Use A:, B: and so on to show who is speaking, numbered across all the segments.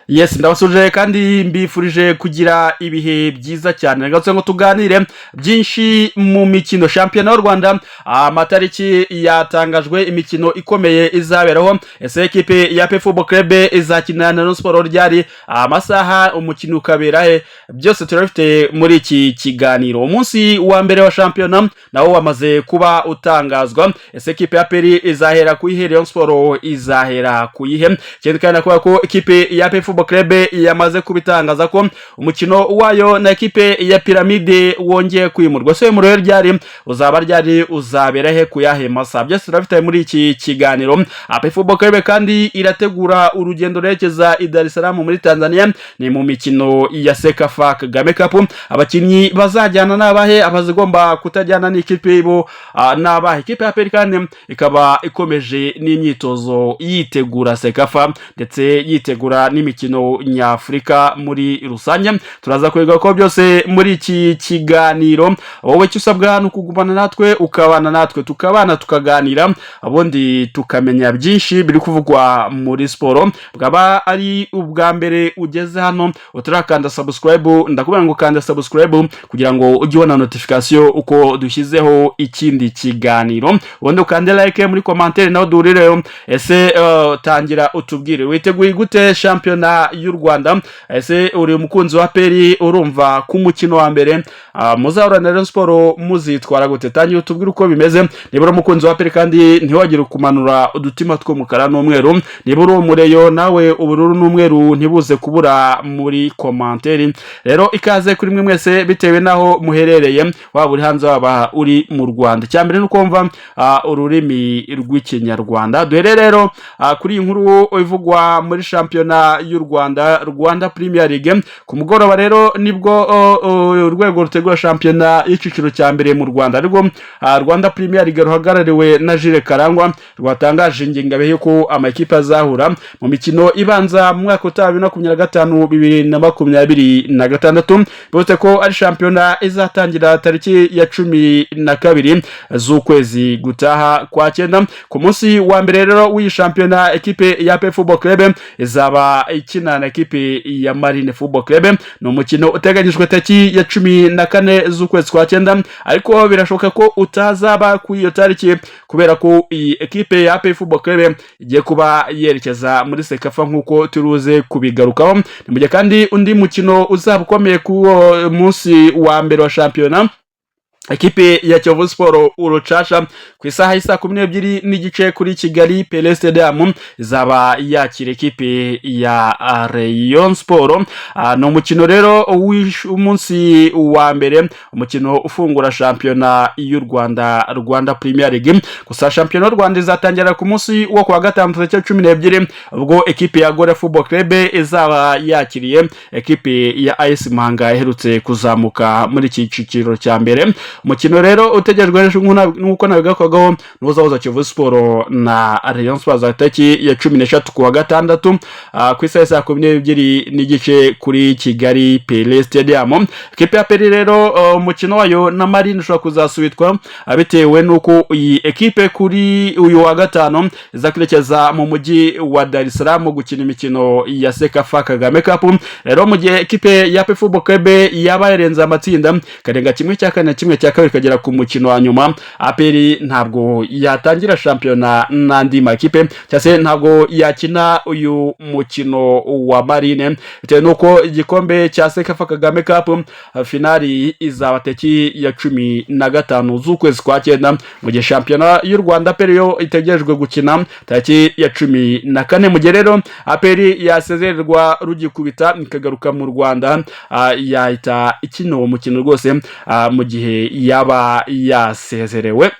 A: Yes, ndabasuje kandi mbifurije kugira ibihe byiza cyane. Ngarutse ngo tuganire byinshi mu mikino shampiyona y'u Rwanda. Amatariki yatangajwe, imikino ikomeye izaberaho. Ese ekipe ya APR Football Club izakina na Rayon Sport ryari? Amasaha, umukino ukabera he? Byose turabifite muri iki kiganiro. Umunsi wa mbere wa shampiyona nawo wamaze kuba utangazwa. Ese ekipe ya APR izahera ku ihe? Rayon Sport izahera ku ihe? Ikindi kandi nakubwira ko ekipe ya APR Football Club yamaze kubitangaza ko umukino wayo na ekipe ya Pyramide wongeye kwimurwa. Se mu ryari uzaba? Ryari uzabera he? Ku yahe masaha? Byose turabifite muri iki kiganiro. APR Football Club kandi irategura urugendo rwerekeza i Dar es Salaam muri Tanzania, ni mu mikino ya CECAFA Kagame Cup. Abakinnyi bazajyana n'abahe? Abazigomba kutajyana n'ikipe bo n'abahe? Ikipe ya APR kandi ikaba ikomeje n'imyitozo yitegura CECAFA ndetse yitegura n'imikino nyafurika muri rusange. Turaza kwiga ko byose muri iki kiganiro. Wowe icyo usabwa ni ukugumana natwe, ukabana natwe, tukabana, tukaganira, ubundi tukamenya byinshi biri kuvugwa muri siporo. Bwaba ari ubwa mbere ugeze hano utarakanda subscribe, ndakubwira ngo kanda subscribe kugira ngo ujye ubona notification uko dushyizeho ikindi kiganiro, ubundi ukande like muri commentaire naho duhurireyo. Ese tangira utubwire, witeguye gute shampiyona y'u Rwanda? Ese uri umukunzi wa APR? Urumva ku mukino wa mbere muzahura na Rayon Sport muzitwara gute? Tangira utubwire uko bimeze. Niba uri umukunzi wa APR kandi, ntiwagire kumanura udutima tw'umukara n'umweru. Niba uri umureyo nawe, ubururu n'umweru ntibuze kubura muri commentaire. Rero ikaze kuri mwe mwese bitewe n'aho muherereye, waba uri hanze, waba uri mu Rwanda. Icya mbere ni ukumva ururimi rw'Ikinyarwanda. Duhere rero kuri iyi nkuru ivugwa muri shampiyona y'u Rwanda, Rwanda Premier League. Ku mugoroba rero nibwo urwego rutegura shampiyona y'icyiciro cya mbere mu Rwanda, arirwo Rwanda Premier League ruhagarariwe na Jules Karangwa, rwatangaje ingengabihe y'uko amakipe azahura mu mikino ibanza mu mwaka utaha, 2025, 2026. Bivuze ko ari shampiyona izatangira tariki ya 12 z'ukwezi gutaha kwa cyenda. Ku munsi wa mbere rero w'iyi shampiyona, ekipe ya APR Football Club izaba ikina na ekipe ya Marine Football Club. Ni umukino uteganyijwe tariki ya 14 z'ukwezi kwa cyenda, ariko birashoboka ko utazaba kuri iyo tariki kubera ko iyi ekipe ya APR Football Club igiye kuba yerekeza muri CECAFA nk'uko turuze kubigarukaho. Ni mu gihe kandi undi mukino uzaba ukomeye ku uwo munsi wa mbere wa shampiyona, ekipe ya Kiyovu Sport Urucaca, ku isaha y'isaa 12:30 kuri Kigali Pele Stadium, izaba yakira ekipe ya Rayon Sport. Ni umukino rero w'umunsi wa mbere, umukino ufungura shampiyona y'u Rwanda, Rwanda Premier League. Gusa shampiyona y'u Rwanda izatangira ku munsi wo kuwa gatanu tariki 12, ubwo ekipe ya Gorilla Football Club izaba yakiriye ekipe ya AS Muhanga iherutse kuzamuka muri iki cyiciro cya mbere. Umukino rero utegerejwe nk'uko nabigakwagaho n'uzahuza Kiyovu Sport na Rayon Sport za tariki ya 13 ku wa gatandatu, ku isaha ya saa 12:30 kuri Kigali Pele Stadium. Ekipe ya APR rero, umukino wayo na Marine ushobora kuzasubitwa bitewe n'uko iyi ekipe kuri uyu wa gatanu iza kwerekeza mu mujyi wa Dar es Salaam gukina imikino ya CECAFA Kagame Cup. Rero mu gihe ekipe ya APR Football Club yaba yarenze amatsinda, ikarenga kimwe cya kane, kimwe cya kabiri, ikagera ku mukino wa nyuma, APR ntabwo yatangira shampiyona n'andi makipe, cyangwa se ntabwo yakina uyu mukino wa Marine, bitewe n'uko igikombe cya CECAFA Kagame Cup finali izaba tariki ya 15 z'ukwezi kwa cyenda, mu gihe shampiyona y'u Rwanda APR yo itegerejwe gukina tariki ya 14. Mu gihe rero APR yasezererwa rugikubita ikagaruka mu Rwanda, yahita ikina uwo mukino rwose mu gihe yaba yasezerewe.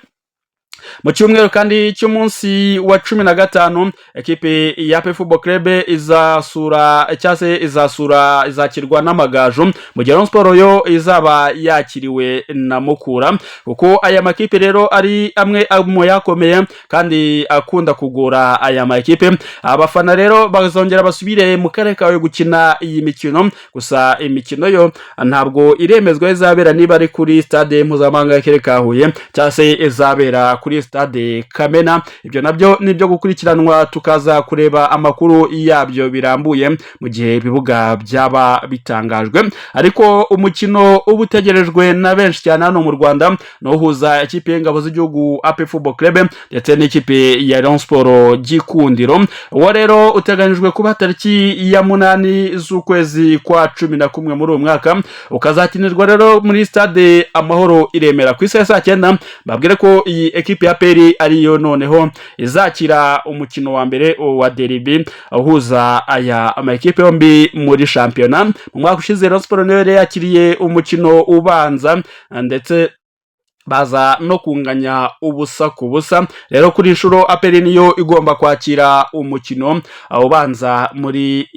A: Mu cyumweru kandi cy'umunsi wa 15, ekipe ya APR Football Club izasura, cyangwa se izasura, izakirwa n'Amagaju, mu gihe Rayon Sport yo izaba yakiriwe na Mukura, kuko aya makipe rero ari amwe mu yakomeye kandi akunda kugora aya makipe. Abafana rero bazongera basubire mu karere kawe gukina iyi mikino. Gusa imikino yo ntabwo iremezwa izabera, niba ari kuri stade mpuzamahanga y'akarere ka Huye cyangwa se izabera kuri kuri Stade Kamena. Ibyo nabyo ni ibyo gukurikiranwa, tukaza kureba amakuru yabyo birambuye mu gihe ibibuga byaba bitangajwe. Ariko umukino uba utegerejwe na benshi cyane hano mu Rwanda ni uhuza ikipe y'Ingabo z'Igihugu APR Football Club ndetse n'ikipe ya Rayon Sport Gikundiro. Uwo rero uteganyijwe kuba tariki ya 8 z'ukwezi kwa 11 muri uyu mwaka, ukazakinirwa rero muri Stade Amahoro i Remera ku isaha ya saa 9. Babwire ko iyi ekipe ya APR ariyo noneho izakira umukino wa mbere wa derby uhuza aya amakipe yombi muri shampiyona. Mu mwaka ushize Rayon Sport niyo yari yakiriye umukino ubanza, ndetse baza no kunganya 0-0. Rero kuri inshuro APR niyo igomba kwakira umukino ubanza muri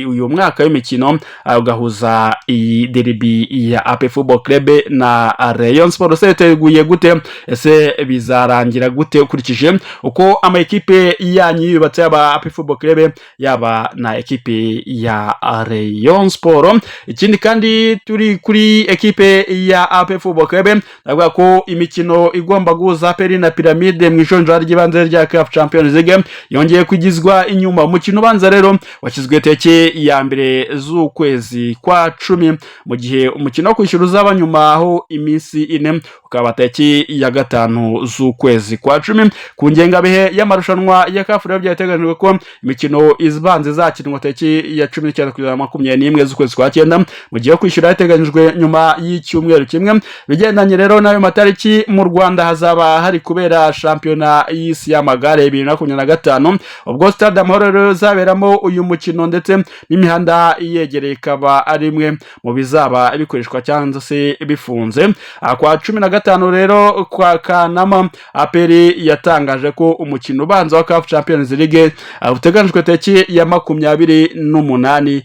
A: uyu mwaka w'imikino, ugahuza iyi derby ya APR Football Club na Rayon Sport. Se biteguye gute? Ese bizarangira gute ukurikije uko ama ekipe yanyu yubatse, yaba APR Football Club, yaba na ekipe ya Rayon Sport? Ikindi kandi, turi kuri ekipe ya APR Football Club, ndavuga ko imikino igomba guhuza APR na Pyramide mu ijonjora ry'ibanze rya CAF Champions League yongeye kugizwa inyuma. Umukino ubanza rero washyizwe tariki ya 1 z'ukwezi kwa 10, mu gihe umukino wo kwishyura uzaba nyuma aho iminsi 4, ukaba tariki ya 5 z'ukwezi kwa 10. Ku ngengabihe y'amarushanwa ya CAF rero, byateganyijwe ko imikino ibanza izakinwa tariki ya 19 kugeza 21 z'ukwezi kwa 9, mu gihe kwishyura yateganyijwe nyuma y'icyumweru kimwe. Bigendanye rero n'ayo matariki, mu Rwanda hazaba hari kubera Shampiyona y'Isi y'Amagare 2025. Ubwo Stade Amahoro rero izaberamo uyu mukino ndetse n'imihanda iyegereye ikaba ari imwe mu bizaba bikoreshwa cyangwa se bifunze. Kwa 15 rero kwa Kanama, APR yatangaje ko umukino ubanza wa CAF Champions League uteganyijwe tariki ya 28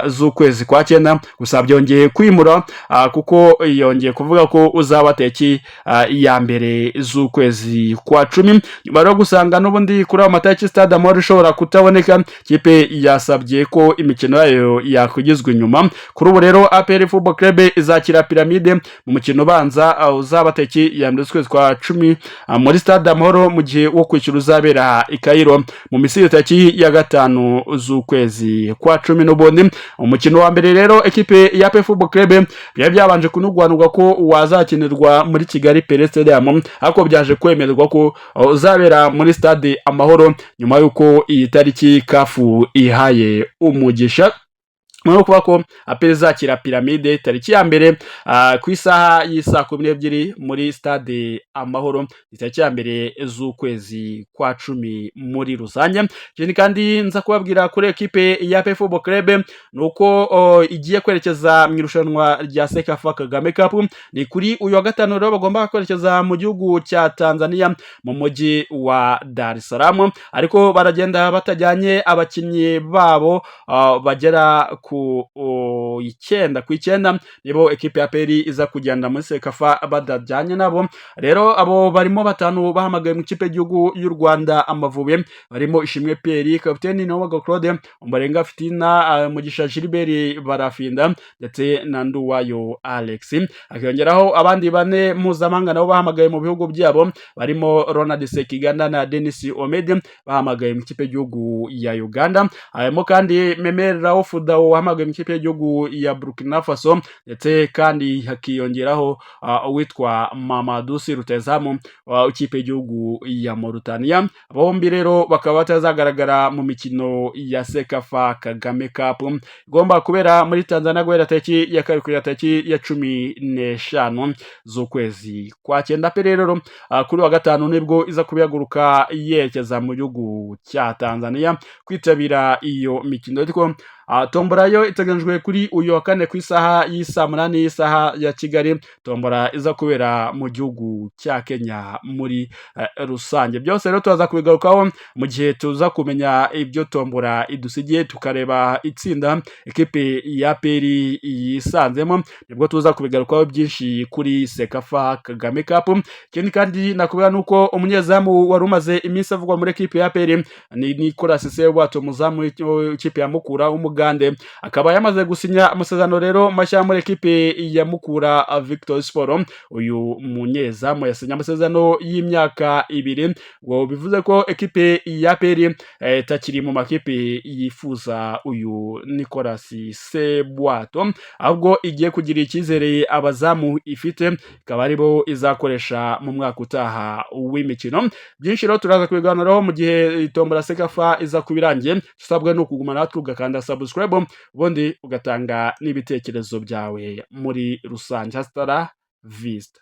A: z'ukwezi kwa 9. Gusa byongeye kwimura, kuko yongeye kuvuga ko uzaba tariki ya 1 z'ukwezi kwa 10, nyuma yo gusanga n'ubundi kuri ayo matariki Stade Amahoro ishobora kutaboneka. Kipe yasabye ko imikino yayo yakwigizwa inyuma. Kuri ubu rero APR Football Club izakira Pyramide mu mukino ubanza uzaba tariki ya 1 z'ukwezi kwa 10 muri Stade Amahoro, mu gihe wo kwishyura uzabera i Cairo mu Misiri tariki ya 5 z'ukwezi kwa 10 n'ubundi. Umukino wa mbere rero, ekipe ya APR Football Club byari byabanje kunugwanurwa ko wazakinirwa muri Kigali Pele Stadium, ariko byaje kwemerwa ko uzabera muri Stade Amahoro nyuma y'uko iyi tariki CAF ihaye umugisha. Ni ukuvuga ko APR izakira Pyramide tariki ya 1 ku isaha y'isaa 12 muri Stade Amahoro, tariki ya 1 z'ukwezi kwa 10 muri rusange. Ikindi kandi nza kubabwira kuri ekipe ya APR Football Club ni uko igiye kwerekeza mu irushanwa rya CECAFA Kagame Cup. Ni kuri uyu wa gatanu rero bagomba kwerekeza mu gihugu cya Tanzania mu mujyi wa Dar es Salaam, ariko baragenda batajyanye abakinnyi babo bagera ku 9. Ku 9 nibo ekipe ya APR iza kugenda muri CECAFA badajyanye nabo. Rero abo barimo batanu bahamagaye mu ikipe y'igihugu y'u Rwanda Amavubi, barimo Ishimwe Pierre kapiteni, Niyomaga Claude, Omborenga Fitina, Mugisha Gilbert Barafinda ndetse na Nduwayo Alex. Hakiyongeraho abandi bane mpuzamahanga nabo bahamagaye mu bihugu byabo, barimo Ronald Sekiganda na Denis Omedi bahamagaye mu ikipe y'igihugu ya Uganda. Harimo kandi Memel Raouf Dao wahamagaye mu ikipe y'igihugu ya Burkina Faso, ndetse kandi hakiyongeraho uwitwa Mamadou Sy, rutahizamu ikipe y'igihugu ya Mauritania. Bombi rero bakaba batazagaragara mu mikino ya CECAFA Kagame Cup igomba kubera muri Tanzania guhera tariki ya 2 kugera tariki ya 15 z'ukwezi kwa 9. Pe rero kuri wa gatanu nibwo iza kubihaguruka yerekeza mu gihugu cya Tanzania kwitabira iyo mikino. Ariko tombora yo iteganyijwe kuri uyu wa kane ku isaha y'isaa 8 y'isaha ya Kigali, tombora iza kubera mu gihugu cya Kenya muri rusange. Byose rero turaza kubigarukaho mu gihe tuza kumenya ibyo tombora idusigiye, tukareba itsinda ekipe ya APR yisanzemo, nibwo tuza kubigarukaho byinshi kuri CECAFA Kagame Cup. Ikindi kandi nakubwira nuko umunyezamu wari umaze iminsi avugwa muri ekipe ya APR ni Nicolas Sebwato, umuzamu w'ikipe ya Mukura w'Umugande. Bugande, akaba yamaze gusinya amasezerano rero mashya muri ekipe ya Mukura Victory Sport. Uyu munyezamu yasinye amasezerano y'imyaka 2, ngo bivuze ko ekipe ya APR itakiri mu makipe yifuza uyu Nicolas Sebwato, ahubwo igiye kugira icyizere abazamu ifite, ikaba aribo izakoresha mu mwaka utaha w'imikino. Byinshi rero turaza kubiganiraho mu gihe tombora CECAFA iza kuba irangiye. Usabwa ni ukuguma natwe, ugakanda subscribe, ubundi ugatanga n'ibitekerezo byawe muri rusange. Hasta la vista.